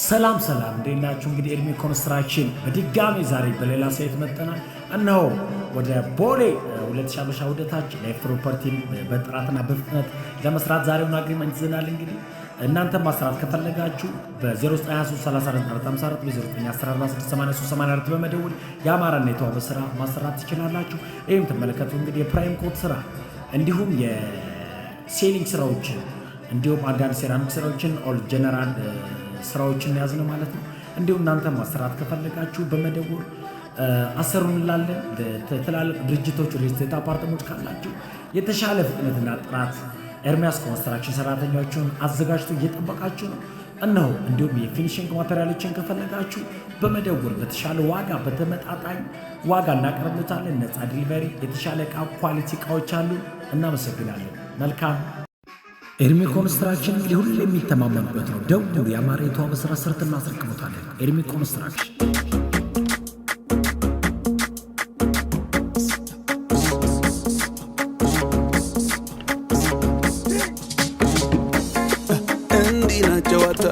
ሰላም ሰላም፣ እንዴት ናችሁ? እንግዲህ ኤርሚ ኮንስትራክሽን በድጋሚ ዛሬ በሌላ site መጥተናል። እነሆ ወደ ቦሌ 2000 አበሻ ወደታች ላይፍ property ን በጥራትና በፍጥነት ለመስራት ዛሬውን agreement ይዘናል። እንግዲህ እናንተ ማስራት ከፈለጋችሁ በ09233454 በ0914688384 በመደወል የአማራና የተዋበ ስራ ማሰራት ትችላላችሁ። ይህም ትመለከቱ እንግዲህ የ prime coat ስራ እንዲሁም የ ceiling ስራዎችን እንዲሁም አንዳንድ ሴራሚክ ስራዎችን all general ስራዎችን ያዝነው ማለት ነው። እንዲሁም እናንተ ማሰራት ከፈለጋችሁ በመደወል አሰሩ እንላለን። ትላልቅ ድርጅቶች፣ real estate አፓርትመንቶች ካላችሁ የተሻለ ፍጥነትና ጥራት ኤርሚያስ ኮንስትራክሽን ሰራተኞቹን አዘጋጅቶ እየጠበቃችሁ ነው። እነሆ እንዲሁም የ finishing material ኦችን ከፈለጋችሁ በመደወል በተሻለ ዋጋ በተመጣጣኝ ዋጋ እናቀርብሎታለን። ነፃ delivery፣ የተሻለ እቃ quality እቃዎች አሉ። እናመሰግናለን። መልካም። ኤርሚ ኮንስትራክሽን እንግዲህ ሁሌ የሚተማመኑበት ነው። ደውሉ። የአማረ የተዋበ ስራ ሰርተን እናስረክቦታለን። ኤርሚ ኮንስትራክሽን። እንዲህ ናት ጨዋታ።